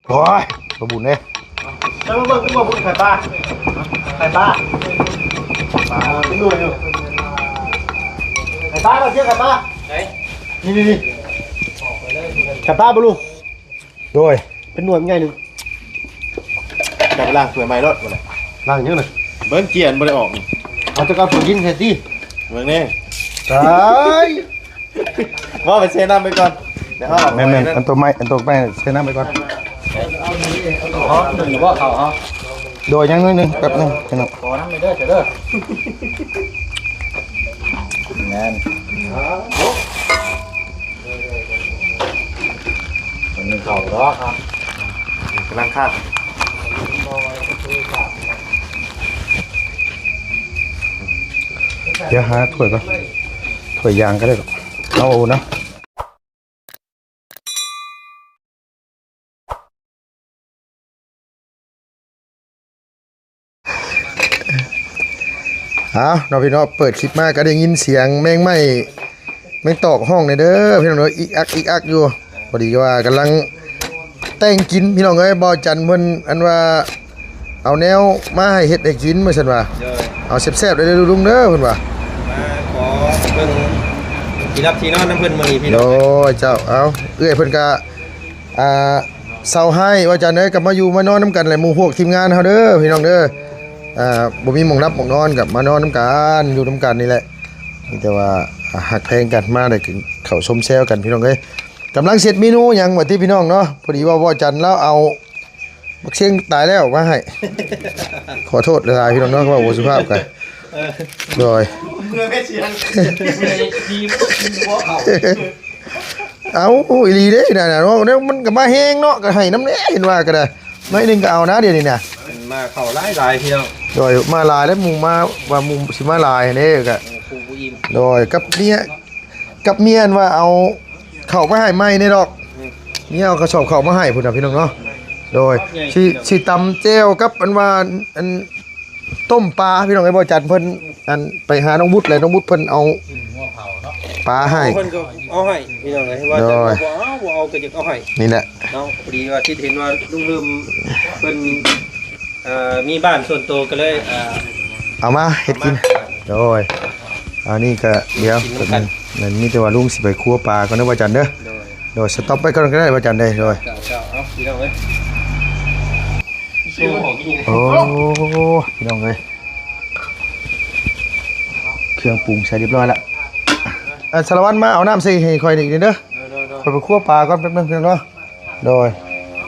ໂອ້ຍ ບໍ່ບຸນເດ້. ເຈົ້າມາເບິ່ງ ຄືບໍ່ບຸນໄຂ່ປາ ໄຂ່ປາ ປາເປັນໜ່ວຍຢູ່. ໄຂ່ປາ ເອົາເຊຍໄຂ່ປາ ໃສ? ນີ້ໆໆ ໄຂ່ປາບໍ່ລຸງ? ໂດຍ ເປັນໜ່ວຍມັນໃຫຍ່ໜຶ່ງ. ຈັບໄປລ້າງຖ້ວຍໃໝ່ໂລດ ບໍ່ໄດ້ລ້າງຫຍັງນະ. ເບິ່ງເຈ້ຍມັນບໍ່ໄດ້ອອກນີ້. ເອົາແຕ່ການເປີດກິນໃສ່ຕິ. ເບິ່ງແດ່ ຕາຍ. ວ່າໄປເຊນ້ຳໄປກ່ອນ ດຽວເຮົາ ແມ່ນໆ ອັນໂຕໃໝ່ ອັນໂຕໃໝ່ເຊນ້ຳໄປກ່ອນ. ເອົາໜຶ່ງບໍ່ເຂົ້າເຮົາ. ໂດຍ ຍັງໜ້ອຍໜຶ່ງ ແປັບໜຶ່ງພີ່ນ້ອງ ຂໍນຳເດີເດີ. ແມ່ນ ມັນເຂົ້າດອກ ກຳລັງຄາດ. ດຽວຫາຖ້ວຍກ່ອນ ຖ້ວຍຢາງກໍໄດ້ດອກ ເອົາເນາະ. ເອົາເນາະພີ່ນ້ອງ ເປີດຄລິບມາກໍໄດ້ຍິນສຽງແມງໄມ້ ແມງຕອກຮ້ອງແດ່ເດີພີ່ນ້ອງເດີ ອິກອັກ ອິກອັກຢູ່. ພໍດີວ່າກຳລັງແຕ່ງກິນພີ່ນ້ອງເອີຍ ບ່າວຈັນເພິ່ນອັນວ່າ ເອົາແນວມາໃຫ້ເຮັດໃຫ້ກິນ ວ່າຊັ້ນວ່າ. ໂດຍ ເອົາແຊບໆເດີລຸງເດີ ເພິ່ນວ່າ ມາຂໍເບິ່ງທີ່ຮັບທີ່ນອນນຳເພິ່ນມື້ນີ້ພີ່ນ້ອງ. ໂດຍ ເຈົ້າ ເອົາ ເອື້ອຍເພິ່ນກະ ອ່າ ເຊົາຮ້າຍວ່າຈັ່ງໃດ ກໍມາຢູ່ມານອນນຳກັນແຫຼະ ໝູ່ພວກທີມງານເຮົາເດີພີ່ນ້ອງເດີ. ອ່າ ບໍ່ມີໝ່ອງຫຼັບໝ່ອງນອນ ກໍມານອນນຳກັນ ຢູ່ນຳກັນນີ້ແຫຼະ. ມີແຕ່ວ່າ ອ່າ ຮັກແພງກັນ ມາໄດ້ກິນເຂົ້າຊົມແຊວກັນພີ່ນ້ອງເອີຍ. ກຳລັງເຊັດເມນູຫຍັງວ່າຕິພີ່ນ້ອງເນາະ. ພໍດີວ່າ ວ່າຈັນລາວເອົາ ບັກຊຽງຕາຍແລ້ວມາໃຫ້. ຂໍໂທດຫຼາຍໆ ພີ່ນ້ອງເນາະ ເວົ້າບໍ່ສຸພາບກັນ. ເອີ ໂດຍ ເມື່ອແມ່ຊຽງ ເມື່ອທີ່ບໍ່ເຂົ້າ. ເອົ້າ ອີ່ຫຼີເດ້ນະເນາະ ແນວມັນກໍມາແຮງເນາະ ກໍໃຫ້ນຳແດ່ ເຫັນວ່າກໍໄດ້ ໜ້ອຍໜຶ່ງກໍເອົານະ ດຽວນີ້ນະ. ມາເຂົ້າຫຼາຍໆ ພີ່ນ້ອງ. ໂດຍ ມາຫຼາຍແລ້ວ ໝູ່ມາ ວ່າໝູ່ຊິມາຫຼາຍເດ້ ກໍ ໂອ້ ຜູ້ບໍ່ອີ່ມ. ໂດຍ ກັບເມຍ ກັບເມຍອັນວ່າເອົາເຂົ້າໄປໃຫ້ໃໝ່ນີ້ດອກ. ອືມ ເມຍເອົາກະສອບເຂົ້າມາໃຫ້ພຸ້ນນະ ພີ່ນ້ອງເນາະ. ໂດຍ ຊິ ຊິຕຳແຈ່ວກັບອັນວ່າ ອັນ ຕົ້ມປາ ພີ່ນ້ອງເອີຍ. ບໍ່ຈັນເພິ່ນ ອັນ ໄປຫານ້ອງບຸດແຫຼະ ນ້ອງບຸດເພິ່ນເອົາ ອືມ ງົວເຜົາເນາະ ປາໃຫ້ ເພິ່ນກໍເອົາໃຫ້ ພີ່ນ້ອງເອີຍ. ວ່າ ໂດຍ ບໍ່ເອົາ ບໍ່ເອົາກໍຢາກເອົາໃຫ້ ນີ້ແຫຼະເນາະ. ພໍດີວ່າທີ່ເຫັນວ່າລຸງລືມເພິ່ນ ເອີ ມີບ້ານສ່ວນໂຕກໍເລີຍ ເອີ ເອົາມາເຮັດກິນ. ເອົາມາ ໂດຍ ອັນນີ້ກໍດຽວ ກິນນຳກັນ. ແມ່ນ ມີແຕ່ວ່າລຸງຊິໄປຄົວປາກ່ອນເດີ ວ່າຈັນເດີ. ໂດຍ ໂດຍ ສະຕັອບໄວ້ກ່ອນກໍໄດ້ ວ່າຈັນເດີ. ໂດຍ ເຈົ້າ ເຈົ້າ ເອົາ ພີ່ນ້ອງເອີຍ. ໂອ້ ພີ່ນ້ອງເອີຍ ເຄື່ອງປຸງໃສ່ຮຽບຮ້ອຍລະ. ອັນ ສາລະວັນ ມາເອົານ້ຳໃສ່ໃຫ້ຂ້ອຍອີກເດີ. ໂດຍ ໂດຍ ໂດຍ ຂ້ອຍໄປຄົວປາກ່ອນແປັບໜຶ່ງ ພີ່ນ້ອງເນາະ. ໂດຍ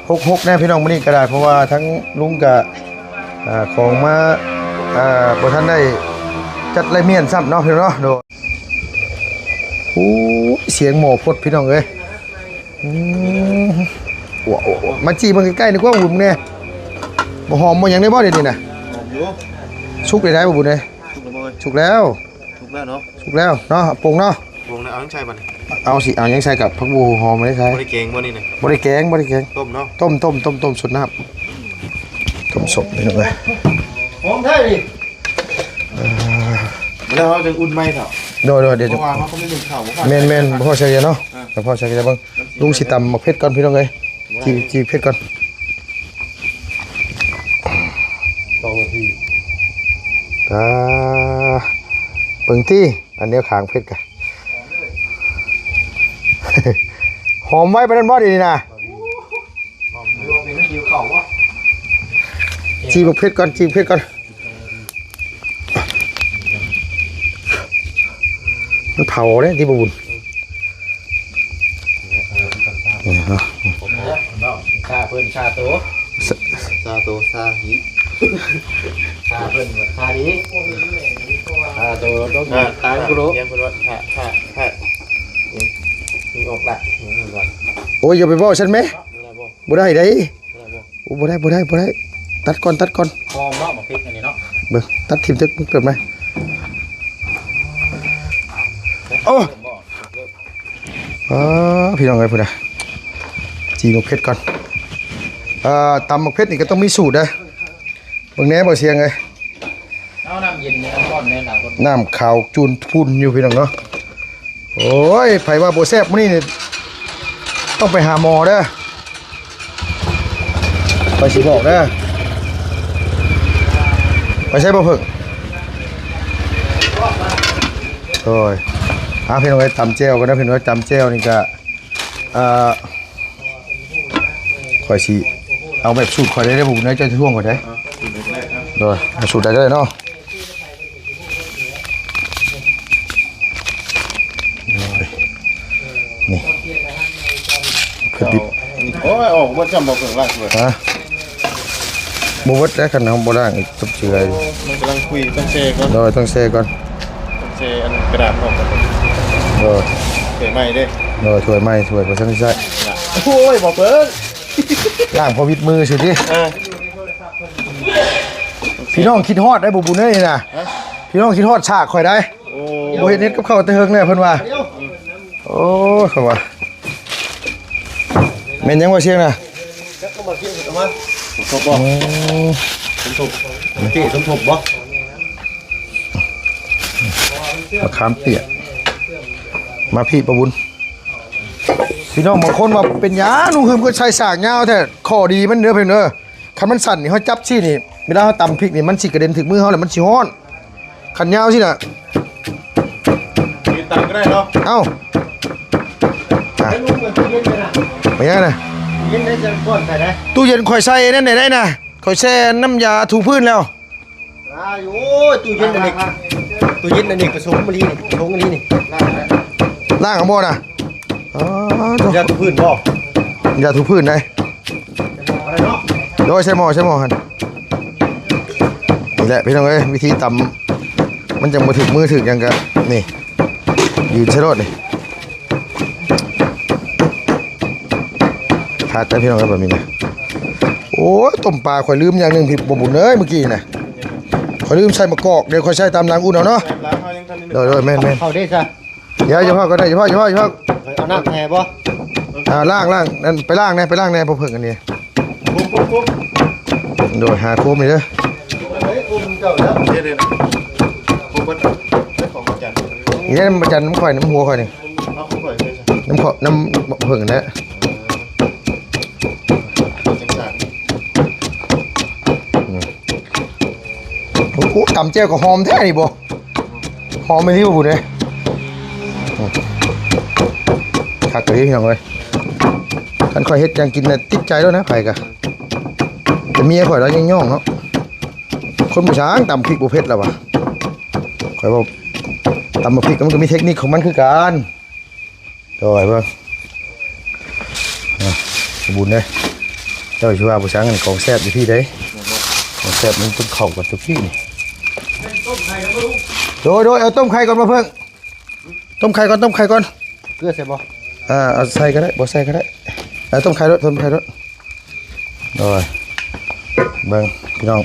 ຮົກໆ ແດ່ພີ່ນ້ອງມື້ນີ້ກໍໄດ້ ເພາະວ່າທັງລຸງກໍ ອ່າ ຂອງມາ ອ່າ ບໍ່ທັນໄດ້ຈັດລະມຽນຊ້ຳເນາະ ພີ່ນ້ອງເນາະ. ໂດຍ ໂອ້ ສຽງໝໍ້ຟົດ ພີ່ນ້ອງເອີຍ. ອືມ ໂອ້ ໂອ້ ໂອ້ ມາຈີ່ເບິ່ງໃກ້ໆ ນີ້ກວ່າ ຫຸມແດ່. ບໍ່ຫອມບໍ່ຫຍັງໄດ້ບໍ່ດຽວນີ້ນະ? ຫອມຢູ່. ສຸກໄດ້ບໍ່ບຸນເອີຍ? ສຸກແລ້ວບໍ່ເອີຍ? ສຸກແລ້ວ ສຸກແລ້ວເນາະ. ສຸກແລ້ວເນາະ ປົງເນາະ. ປົງແລ້ວເອົາຫຍັງໃສ່ບັດນີ້? ເອົາຊິເອົາຫຍັງໃສ່ກັບຜັກບົ່ວຫອມໄດ້ໃສ່. ບໍ່ໄດ້ແກງບໍ່ນີ້ນະ? ບໍ່ໄດ້ແກງ ບໍ່ໄດ້ແກງ. ຕົ້ມເນາະ. ຕົ້ມ ຕົ້ມ ຕົ້ມ ຕົ້ມ ສົດນ້ຳ ຕົ້ມສົດ ພີ່ນ້ອງເອີຍ. ຫອມແທ້ນີ້. ເອີ ແລ້ວເຮົາຈະອຸ່ນໃໝ່ເຖາະ. ໂດຍໆ ດຽວ ເພາະວ່າເຮົາກໍໄມ່ໜຶ້ງເຂົ້າ. ແມ່ນໆ ບໍ່ພໍໃສ່ເນາະ. ອ່າ ບໍ່ພໍໃສ່ເບິ່ງ. ລຸງຊິຕຳໝາກເຜັດກ່ອນ ພີ່ນ້ອງເອີຍ. ຈີ່ ຈີ່ເຜັດກ່ອນ. ສອງນາທີ. ອ່າ ເບິ່ງຕິ ອັນແນວຂາງເຜັດກະ ຫອມໄວປານນັ້ນບໍ່ດຽວນີ້ນະ? ຫອມຢູ່. ເປັນຫິວເຂົ້າບໍ່? ຈີ່ໝາກເຜັດກ່ອນ ຈີ່ໝາກເຜັດກ່ອນ. ມັນເຜົາເດ້ຕິບໍ່ບຸນ. ເອີ ມັນກໍຊາ ນີ້ເນາະ ຊາເພິ່ນຊາໂຕ ຊາ ຊາໂຕຊາຫີ ຊາເພິ່ນຊາດີ ຊາໂຕ ຕ້ອງຕາຍກຸໂລ ຍັງເພິ່ນວ່າ ຊາ ຊາ ຊາ ມີອອກລະ ໂອ້ຍ ຢ່າໄປເວົ້າຊັ້ນແມ. ບໍ່ໄດ້ບໍ່? ບໍ່ໄດ້ໃດ. ບໍ່ໄດ້ບໍ່? ໂອ້ ບໍ່ໄດ້ ບໍ່ໄດ້ ບໍ່ໄດ້. ຕັດກ່ອນ ຕັດກ່ອນ. ຫອມເນາະ ໝາກເຜັດອັນນີ້ເນາະ. ເບິ່ງ ຕັດຖິ້ມເຖິກ ເກີດໄໝ. ໂອ້ ອ່າ ພີ່ນ້ອງເອີຍ ພຸ້ນນະ ຈີ່ໝາກເຜັດກ່ອນ. ອ່າ ຕຳໝາກເຜັດນີ້ກໍຕ້ອງມີສູດເດີ. ເບິ່ງແດ່ ບໍ່ຊຽງເອີຍ. ເອົານ້ຳເຢັນນີ້ ນ້ຳຮ້ອນແນ່ ນ້ຳຮ້ອນ ນ້ຳຂາວຈູນພຸ່ນຢູ່ ພີ່ນ້ອງເນາະ. ໂອ້ຍ ໃຜວ່າບໍ່ແຊບມື້ນີ້ນີ້ ຕ້ອງໄປຫາໝໍເດີ. ຂ້ອຍຊິບອກເດີ ໄປໃສບໍ່ເພິ່ງ? ໂອ້ຍ ອ່າ ພີ່ນ້ອງເອີຍ ຕຳແຈ່ວກ່ອນເດີ ພີ່ນ້ອງເອີຍ ຕຳແຈ່ວນີ້ກະ ອ່າ ຂ້ອຍຊິເອົາແບບສູດຂ້ອຍໄດ້ເດີ ບໍ່ບຸນເດີ ເຈົ້າຊິຫ່ວງຂ້ອຍໄດ໋. ໂດຍ ເອົາສູດໃດກໍໄດ້ເນາະ. ໂອ້ຍ ນີ້ ເຜັດດິບ. ໂອ້ຍ ອອກບໍ່ຈຳບໍ່ເພິ່ງລາກດ້ວຍ. ຮະ? ບໍ່ເບິດແລ້ວ ຄັນເຮົາບໍ່ລ້າງອີກ ຈັບເຈື່ອ. ໂອ້ ມັນກຳລັງຄຸຍ ຕ້ອງແຊ່ກ່ອນ. ໂດຍ ຕ້ອງແຊ່ກ່ອນ ຕ້ອງແຊ່ອັນກະດາດອອກກ່ອນ. ໂດຍ ຖ້ວຍໃໝ່ເດ້. ໂດຍ ຖ້ວຍໃໝ່ ຖ້ວຍບໍ່ທັນໄດ້ໃຊ້. ໂອ້ຍ ບໍ່ເພິ່ງ ລ້າງພໍວິດມືຊື່ຕິ. ເອີ ພີ່ນ້ອງຄິດຮອດໄດ໋ ບໍ່ບຸນເອີຍນີ້ນະ. ຮະ? ພີ່ນ້ອງຄິດຮອດສາກຂ້ອຍໄດ໋. ໂອ້ ບໍ່ເຮັດເຮັດກັບເຂົ້າແຕ່ເຫິງແລ້ວເພິ່ນວ່າ. ໂອ້ ເຂົາວ່າ ແມ່ນຫຍັງວ່າສຽງນະ? ຈັກເອົາມາກິນ ເອົາມາ ສົມທົບບໍ່? ອືມ ສົມທົບ ເກ ສົມທົບບໍ່? ມະຂາມປຽກ ມາພີ້ປາບຸນ. ພີ່ນ້ອງບາງຄົນວ່າເປັນຫຍັງໜຸ່ງຫຶມຄືໃສ່ສາກຍາວແທ້? ຂໍ້ດີມັນເດີເພິ່ນເດີ ຄັນມັນສັ້ນນີ້ ເຮົາຈັບຊີ້ນີ້ ເວລາເຮົາຕຳພິກນີ້ ມັນຊິກະເດັນຖືກມືເຮົາ ແລ້ວມັນຊິຮ້ອນ. ຄັນຍາວຊີ້ນະ ມີຕຳກໍໄດ້ເນາະ. ເອົ້າ ອ່ະ ເປັນຫຍັງນະ? ເຢັນໄດ້ຈັກກ່ອນໃສ່ໄດ້. ຕູ້ເຢັນຂ້ອຍໃສ່ນັ້ນໄດ້ນະ ຂ້ອຍແຊ່ນ້ຳຢາຖູພື້ນແລ້ວ. ອ່າ ໂອ້ຍ ຕູ້ເຢັນອັນນີ້ ຕູ້ເຢັນອັນນີ້ປະສົມອີ່ຫຼີນີ້ ຊົງອີ່ຫຼີນີ້. ລ້າງເອົາບໍ່ນະ? ອໍ ຢາຖູພື້ນບໍ່? ຢາຖູພື້ນໄດ໋. ໂດຍ ໃສ່ໝໍ້ ໃສ່ໝໍ້ຫັ້ນ. ນີ້ແຫຼະພີ່ນ້ອງເອີຍ ວິທີຕຳ ມັນຈັ່ງບໍ່ຖືກມືຖືກຫຍັງກະນີ້ ຢືນໃສ່ໂລດນີ້. ຄັກແທ້ພີ່ນ້ອງເອີຍ ແບບນີ້ນະ. ໂອ້ຍ ຕົ້ມປາ ຂ້ອຍລືມຢ່າງໜຶ່ງພີ່ ບໍ່ບຸນເອີຍ ມື້ກີ້ນະ ຂ້ອຍລືມໃສ່ໝາກກອກ ດຽວຂ້ອຍໃສ່ຕາມຫຼັງອຸ່ນເອົາເນາະ. ໂດຍໆ ແມ່ນໆ ເຂົ້າເດ້ຊະ. ດຽວ ຢ່າເຝົ້າກໍໄດ້ ຢ່າເຝົ້າ ຢ່າເຝົ້າ ຢ່າເຝົ້າ. ເອົານ້ຳໃສ່ບໍ່? ອ່າ ລ້າງ ລ້າງ ນັ້ນ ໄປລ້າງແດ່ ໄປລ້າງແດ່ ບໍ່ເພິ່ງອັນນີ້. ໂດຍ ຫາໂຄມນີ້ເດີ. ນີ້ເດ້ ມາຈັນນຳຂ້ອຍ ນຳຫົວຂ້ອຍນີ້ ນຳຂ້ອຍ ນຳເພິ່ງຫັ້ນແຫຼະ. ໂອ້ ຕຳແຈ່ວກໍຫອມແທ້ນີ້ບໍ່? ຫອມອີ່ຫຼີບໍ່ບຸນເອີຍ. ຄັກອີ່ຫຼີພີ່ນ້ອງເອີຍ ຄັນຂ້ອຍເຮັດຫຍັງກິນນະ ຕິດໃຈໂລດນະ ໃຜກະ. ແຕ່ເມຍຂ້ອຍລາວຍັງຍ້ອງເນາະ ຄົນຜູ້ຊ່າງຕຳພິກບໍ່ເຜັດລາວວ່າ. ຂ້ອຍວ່າຕຳບັກພິກມັນກໍມີເຕັກນິກຂອງມັນຄືກັນ. ໂດຍ ເບິ່ງ ອ່າ ບຸນເດ້ ເຈົ້າຊິວ່າຜູ້ຊ່າງນັ້ນ ຂອງແຊບຢູ່ພີ້ເດ້ ຂອງແຊບມັນຕ້ອງເຂົ້າກັບຕົວພີ້ນີ້. ໂດຍໆ ເອົາຕົ້ມໄຂ່ກ່ອນ ບໍ່ເພິ່ງ ຕົ້ມໄຂ່ກ່ອນ ຕົ້ມໄຂ່ກ່ອນ. ເກືອໃສ່ບໍ່? ອ່າ ເອົາໃສ່ກໍໄດ້ ບໍ່ໃສ່ກໍໄດ້. ເອົາຕົ້ມໄຂ່ໂລດ ຕົ້ມໄຂ່ໂລດ. ໂດຍ ເບິ່ງພີ່ນ້ອງ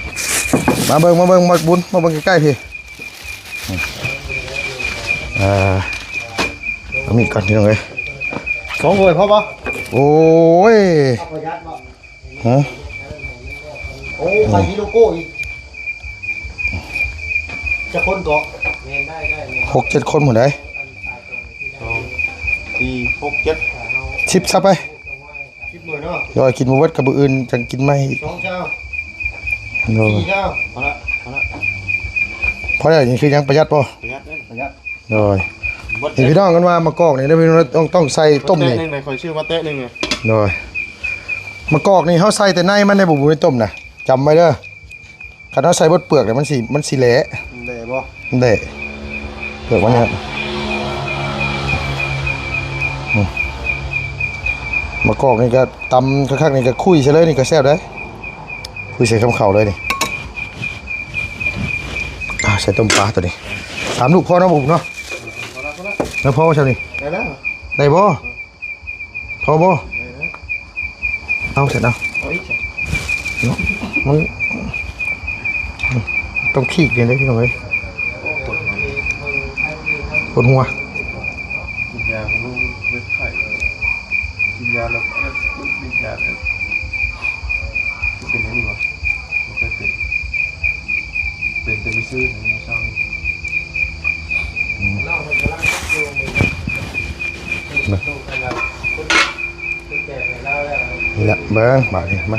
ມາເບິ່ງ ມາເບິ່ງ ມາບຸນ ມາເບິ່ງໃກ້ໆພີ້. ອ່າ ເອົາມີດກ່ອນພີ່ນ້ອງເອີຍ. ສອງຖ້ວຍພໍບໍ່? ໂອ້ຍ ຮະ? ໂອ້ ໄຂ່ມີໂລໂກ້ອີກ. ຈັກຄົນເກາະ? ຫົກເຈັດຄົນພຸ້ນໃດ໋. ສອງ ສີ່ ຫົກ ເຈັດ ສິບຊະໄປ. ສິບໜ່ວຍເນາະ. ໂດຍ ກິນບໍ່ເບິດກໍມື້ອື່ນຈັ່ງກິນໃໝ່ອີກ. ສອງຊາວ ໂດຍ ສີ່ຊາວ ພໍລະ ພໍລະ ພໍລະ. ນີ້ຄືຫຍັງ ປະຢັດບໍ່? ປະຢັດເດ້ ປະຢັດ. ໂດຍ ນີ້ພີ່ນ້ອງກັນວ່າໝາກກອກນີ້ເດີ ພີ່ນ້ອງຕ້ອງ ຕ້ອງໃສ່ຕົ້ມນີ້. ແຕະໜຶ່ງນະ ຂ້ອຍຊື້ມາແຕະໜຶ່ງນະ. ໂດຍ ໝາກກອກນີ້ເຮົາໃສ່ແຕ່ໃນມັນໄດ້ ບໍ່ ບໍ່ໄດ້ຕົ້ມນະ ຈຳໄວ້ເດີ. ຄັນເຮົາໃສ່ເບິດເປືອກແລ້ວ ມັນຊິ ມັນຊິແຫຼະ. ແຫຼະບໍ່? ແຫຼະ ເປືອກມັນນີ້. ອືມ ໝາກກອກນີ້ກໍຕຳຄັກໆ ນີ້ກໍຄຸຍໃສ່ເລີຍ ນີ້ກໍແຊບເດ້. ຄຸຍໃສ່ຄຳເຂົ້າເລີຍນີ້. ອ່າ ໃສ່ຕົ້ມປາຕົວນີ້ ສາມລູກພໍເນາະ ບຸເນາະ. ແລ້ວພໍບໍ່ຊ່ຳນີ້? ໄດ້ແລ້ວ ໄດ້ບໍ່? ພໍບໍ່? ເອົາຊັ້ນເອົາ ເອົາອີກ ເນາະ ມັນຕ້ອງຂີກນີ້ເດ້ພີ່ນ້ອງເອີຍ. ໂອ້ ປວດຫົວ ປວດຫົວ ກິນຢາ ເປັນໄຂ້ ກິນຢາແລ້ວ ກິນຢາແລ້ວ ເປັນຫຍັງນີ້ຫວາ? ບໍ່ເຄີຍເປັນ ເປັນແຕ່ມື້ຊືນ ມື້ເຊົ້ານີ້. ອືມ ນີ້ລະເບິ່ງບາດນີ້ ມາ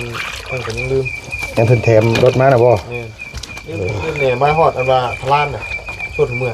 ນເພິ່ນກໍຍັງລືມ ຍັງເພິ່ນແຖມລົດມານະບໍ່? ແມ່ນ ລືມ ລືມແດ່ ມາຮອດອັນວ່າພະລານນະ ຊົນເມືອ.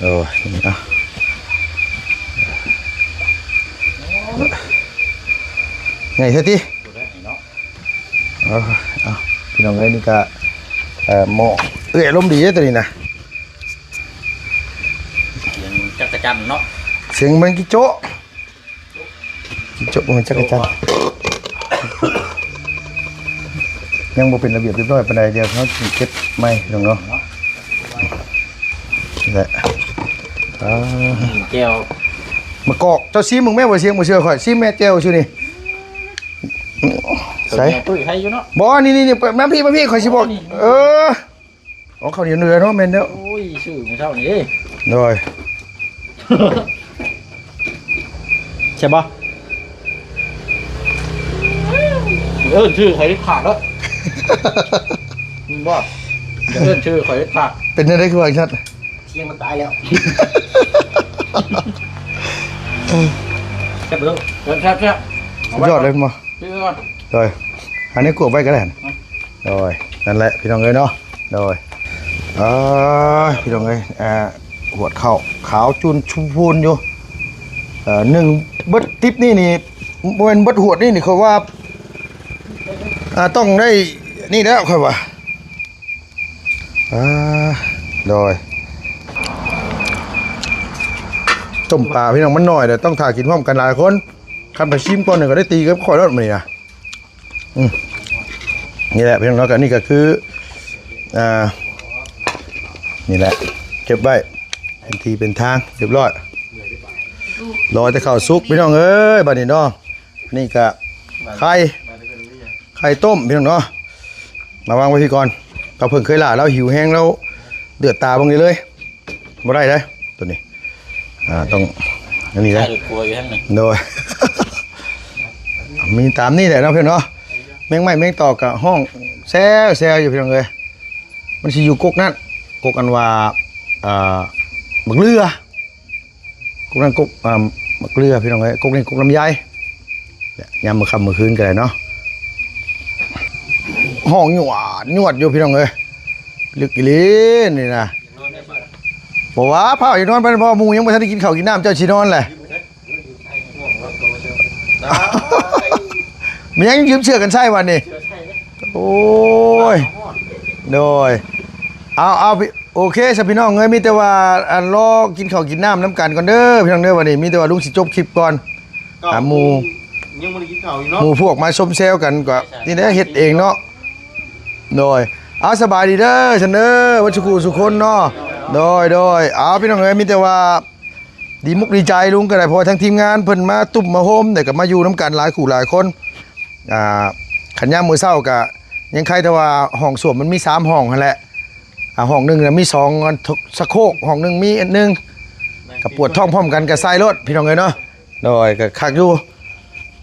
ໂອ້ຍ ນີ້ ເອົາ ໃຫຍ່ແທ້ຕິ ເອົາ ເອົາ ພີ່ນ້ອງເອີຍ ນີ້ກະ ເອີ ໝໍ້ເອື້ອຍອາລົມດີເດ້ ໂຕນີ້ນະ ສຽງຈັກກະຈັ່ນເນາະ ສຽງແມງກິໂຈະ ກິໂຈະ ບໍ່ແມ່ນຈັກກະຈັ່ນ ຍັງບໍ່ເປັນລະບຽບລຽບຮ້ອຍປານໃດ ດຽວເຮົາຊິເກັບໃໝ່ ພີ່ນ້ອງເນາະ. ແຫຼະ ອ່າ ແຈ່ວ ມະກອກ ເຈົ້າຊີມເບິ່ງແມ່ ບໍ່ຊຽງບໍ່ເຊື່ອຂ້ອຍ ຊີມແມ່ແຈ່ວຊື່ນີ້ ໃສ່ ຕຸ້ຍໃຫ້ຢູ່ເນາະ ບໍ່ ນີ້ໆໆ ມາພີ້ ມາພີ້ ຂ້ອຍຊິບອກ ນີ້ ເອີ ເອົາເຂົ້າໜຽວເໜືອເນາະ ແມ່ນແລ້ວ ໂອ້ຍ ຊື້ມື້ເຊົ້ານີ້ເດ້ ໂດຍ ແຊບບໍ່? ເອີ້ນຊື່ຂ້ອຍເດັດຂາດເດີ ແມ່ນບໍ່? ຢ່າເອີ້ນຊື່ຂ້ອຍເດັດຂາດ ເປັນຈັ່ງໃດຄືວ່າຈັ່ງຊັ້ນ? ຊຽງມັນຕາຍແລ້ວ ແຊບເດີ ແຊບໆ ສຸດຍອດເລີຍແມ່ນບໍ່? ໂດຍ ອັນນີ້ກວບໄວ້ກໍໄດ້ ໂດຍ ນັ້ນແຫຼະພີ່ນ້ອງເອີຍເນາະ ໂດຍ ອ່າ ພີ່ນ້ອງເອີຍ ອ່າ ຫວດເຂົ້າຂາວຈູນຊຸພູນຢູ່ ເອີ ໜຶ່ງເບິດຕິບນີ້ນີ້ ບໍ່ແມ່ນເບິດຫວດນີ້ນີ້ ຂ້ອຍວ່າ ອ່າ ຕ້ອງໄດ້ນີ້ແລ້ວ ຂ້ອຍວ່າ ອ່າ ໂດຍ ຕົ້ມປາພີ່ນ້ອງ ມັນໜ້ອຍແຫຼະ ຕ້ອງຖ້າກິນພ້ອມກັນຫຼາຍຄົນ ຄັນໄປຊີມກ່ອນນີ້ກໍໄດ້ຕີກັບຂ້ອຍແລ້ວມື້ນີ້ນະ ອືມ ນີ້ແຫຼະພີ່ນ້ອງເນາະ ອັນນີ້ກໍຄື ອ່າ ນີ້ແຫຼະ ເກັບໄວ້ເປັນທີ່ເປັນທາງຮຽບຮ້ອຍ ລໍແຕ່ເຂົ້າສຸກພີ່ນ້ອງເອີຍ ບັດນີ້ເນາະ ອັນນີ້ກໍໄຂ່ ໄຂ່ຕົ້ມພີ່ນ້ອງເນາະ ມາວາງໄວ້ພີ້ກ່ອນ ເຂົາເພິ່ງເຄີຍຫຼ້າ ລາວຫິວແຮງ ລາວເລືອດຕາເບິ່ງນີ້ເລີຍ ບໍ່ໄດ້ເດ້ ໂຕນີ້ ອ່າ ຕ້ອງອັນນີ້ເດ້ ໃສ່ລົດຄົວຢູ່ທາງນັ້ນ ໂດຍ ມີຕາມນີ້ແຫຼະເນາະເພື່ອນເນາະ ແມງໄມ້ແມງຕອກກະຮ້ອງແຊວໆຢູ່ພີ່ນ້ອງເອີຍ ມັນຊິຢູ່ກົກນັ້ນ ກົກອັນວ່າ ອ່າ ບັກເຫຼືອ ກົກນັ້ນກົກ ອ່າ ບັກເຫຼືອພີ່ນ້ອງເອີຍ ກົກນີ້ກົກລຳໄຍ ຍາມມື້ຄ່ຳມື້ຄືນກໍໄດ້ເນາະ ຮ້ອງຍວດຍວດຢູ່ພີ່ນ້ອງເອີຍ ລຶກອີ່ຫຼີນີ້ນະ ບໍ່ວ່າພາວຊິນອນໄປ ເພາະວ່າໝູ່ຍັງບໍ່ທັນໄດ້ກິນເຂົ້າກິນນ້ຳ ເຈົ້າຊິນອນແຫຼະ ມີຫຍັງຢືມເສື້ອກັນໃຊ້ບັດນີ້ ໂອ້ຍ ໂດຍ ເອົາ ເອົາ ໂອເຄຊະພີ່ນ້ອງເອີຍ ມີແຕ່ວ່າ ອັນ ລໍກິນເຂົ້າກິນນ້ຳນຳກັນກ່ອນເດີພີ່ນ້ອງເດີ ບັດນີ້ມີແຕ່ວ່າລຸງຊິຈົບຄລິບກ່ອນ ອ່າ ໝູ່ ຍັງບໍ່ໄດ້ກິນເຂົ້າຢູ່ເນາະ ໝູ່ພວກມາຊົມແຊວກັນກໍນີ້ແຫຼະເຮັດເອງເນາະ ໂດຍ ເອົາ ສະບາຍດີເດີຊັ້ນເດີ ເບິດສູ່ຜູ້ສູ່ຄົນເນາະ ໂດຍ ໂດຍ ເອົາ ພີ່ນ້ອງເອີຍ ມີແຕ່ວ່າດີມຸກດີໃຈລຸງກໍໄດ້ ເພາະວ່າທາງທີມງານເພິ່ນມາຕຸ້ມມາໂຮມ ແລ້ວກໍມາຢູ່ນຳກັນຫຼາຍຄູ່ຫຼາຍຄົນ ອ່າ ຄັນຍາມມື້ເຊົ້າກໍຍັງໄຄແຕ່ວ່າຫ້ອງສ້ວມມັນມີສາມຫ້ອງຫັ້ນແຫຼະ ອ່າ ຫ້ອງໜຶ່ງນະມີສອງອັນ ຊະໂຄກ ຫ້ອງໜຶ່ງມີອັນໜຶ່ງ ກໍປວດທ້ອງພ້ອມກັນກໍໃສ່ໂລດ ພີ່ນ້ອງເອີຍເນາະ ໂດຍ ກໍຄັກຢູ່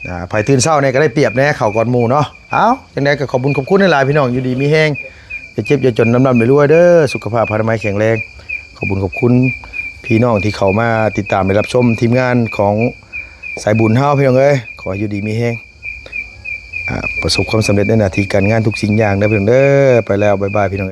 ອ່າ ໃຜຕື່ນເຊົ້າແດ່ກໍໄດ້ປຽບແດ່ ເຂົ້າກ່ອນໝູ່ເນາະ ເອົ້າ ຈັ່ງໃດກໍຂອບບຸນຂອບຄຸນຫຼາຍໆ ພີ່ນ້ອງ ຢູ່ດີມີແຮງ ຢ່າເຈັບຢ່າຈົນ ລ່ຳໆລວຍໆເດີ ສຸຂະພາບພະນາໄມແຂງແຮງ ຂອບບຸນຂອບຄຸນພີ່ນ້ອງທີ່ເຂົ້າມາຕິດຕາມ ແລະ ຮັບຊົມທີມງານຂອງສາຍບຸນເຮົາ ພີ່ນ້ອງເອີຍ ຂໍໃຫ້ຢູ່ດີມີແຮງ ອ່າ ປະສົບຄວາມສຳເລັດໃນໜ້າທີ່ການງານທຸກສິ່ງຢ່າງເດີ ພີ່ນ້ອງເດີ ໄປແລ້ວ ບາຍບາຍ ພີ່ນ້ອງ.